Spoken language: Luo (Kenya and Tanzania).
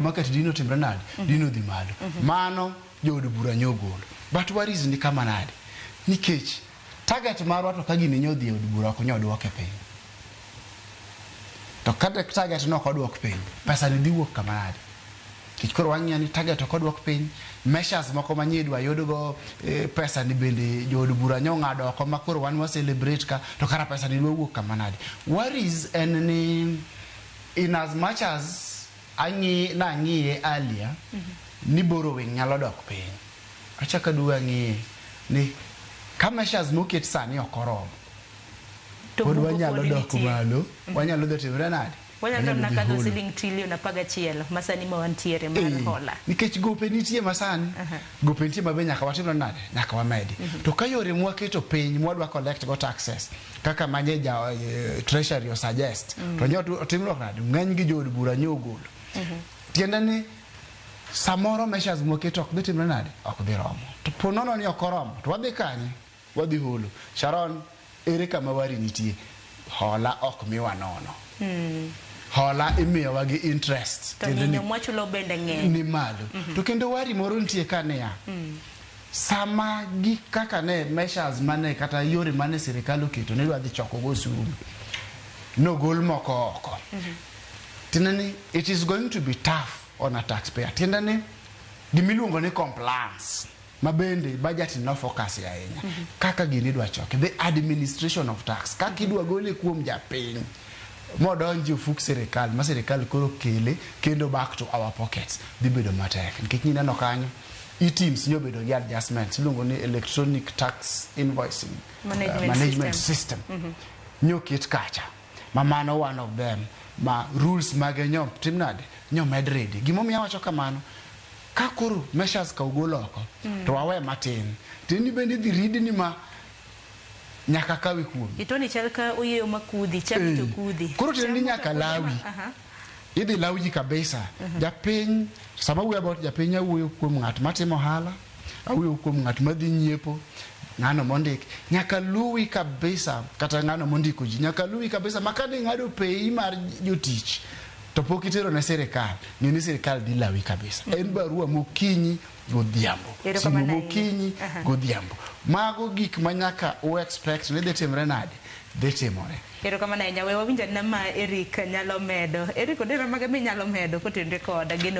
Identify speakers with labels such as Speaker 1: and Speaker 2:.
Speaker 1: Market dino timre nade? Dino dhi malo. Mano jood bura nyogolo. But worries ni kama nade? Nikech target marwa to ka gini nyodhi e od bura ok nyodwoke piny. To ka target no ok odwok piny, pesa ni dhi wuok kama nade? Nikech koro wang'iyo ni target ok odwok piny, measures moko manyie idwa yudgo pesa ni bende jood bura nyong'ado oko ma koro wan wa celebrate ka to kara pesa ni dwa wuok kama nade? Worries en ni in as much as ang'i nang'iye earlier ni borrowing nyalo dok piny. Achako aduogo ang'iye ni ka measures moket sani ok oromo,
Speaker 2: To
Speaker 1: pod
Speaker 2: bugo
Speaker 1: wanyalo
Speaker 2: pod
Speaker 1: dok
Speaker 2: nitie.
Speaker 1: malo, wanyalo dhi timre nade?
Speaker 2: Wanyalo
Speaker 1: Wanyalo
Speaker 2: mana
Speaker 1: dhi
Speaker 2: kadho
Speaker 1: holo.
Speaker 2: siling trilion 11 masani ma wantiere mar hola.
Speaker 1: Nikech gope nitie masani, gope nitie mabe nyaka watimre nade? Nyaka wamedi. To ka yore mwaketo piny mwadwa collect go taxes kaka manye ja treasury o suggest to nyo otimruok nade? Ng'eny gi jood bura nyo ogolo. Tiende ni samoro measures mwaketo ok dhi timre nade? Ok dhi romo. To po nono ni ok oromo, to wadhi kanye? Wadhi holo. Sharon, ere kama wari nitie? Hola ok miwa nono. Hola imiyowa gi interest.
Speaker 2: To
Speaker 1: Tiende ni
Speaker 2: ng'inyo mwachulo bende ng'eny.
Speaker 1: ni malo. To kendo wari moro nitie ka niya, sama gi kaka ne measures mane kata yore mane sirikal oketo ne dwa dhi choko go osuru nogol moko oko. Tiende ni it is going to be tough on a taxpayer. Tiende ni gimiluongo ni compliance ma bende budget no focus ahinya kaka gini idwa choke the administration of tax kaka idwa gole kuom japiny modonji ofuk sirikal ma sirikal koro kele kendo back to our pockets dhi bedo matek nikech nineno kanyo eTIMS nyobedo gi adjustments iluongo ni electronic tax invoicing
Speaker 2: Management
Speaker 1: management
Speaker 2: system.
Speaker 1: system nyoket kacha ma mano one of them ma rules mage nyo tim nade nyomed ready gimomiyo awacho kamano ka koro measures ka ogol oko to wawe matin tini bende idhi ridni ma nyaka kawe kuomi
Speaker 2: Itoni chal ka oyieyo makudhi, chami to kudhi.
Speaker 1: Koro tiende ni
Speaker 2: Chamo
Speaker 1: nyaka
Speaker 2: ka
Speaker 1: lawi.
Speaker 2: Aha.
Speaker 1: Idhi law ji kabisa. Japiny, sama awuoyo about japiny awuoyo kuom ng'at matimo ohala, awuoyo kuom ng'at madhi nyiepo, ng'ano mondik. Nyaka luwi kabisa, kata ng'ano mondiko ji, nyaka luwi kabisa ma ka ing'ado pei mar jotich to pok itero ne sirikal, ng'e ni sirikal dhi lawi kabisa. En barua mokinyi godhiambo, simu
Speaker 2: Erokamano ahinya.
Speaker 1: mokinyi godhiambo. Mago gik ma nyaka u expect ni dhi timre nade? Dhi timore.
Speaker 2: Erokamano ahinya. We wawinj anena ma Eric nyalo medo. Eric, odera mage minyalo medo kotenore kod geno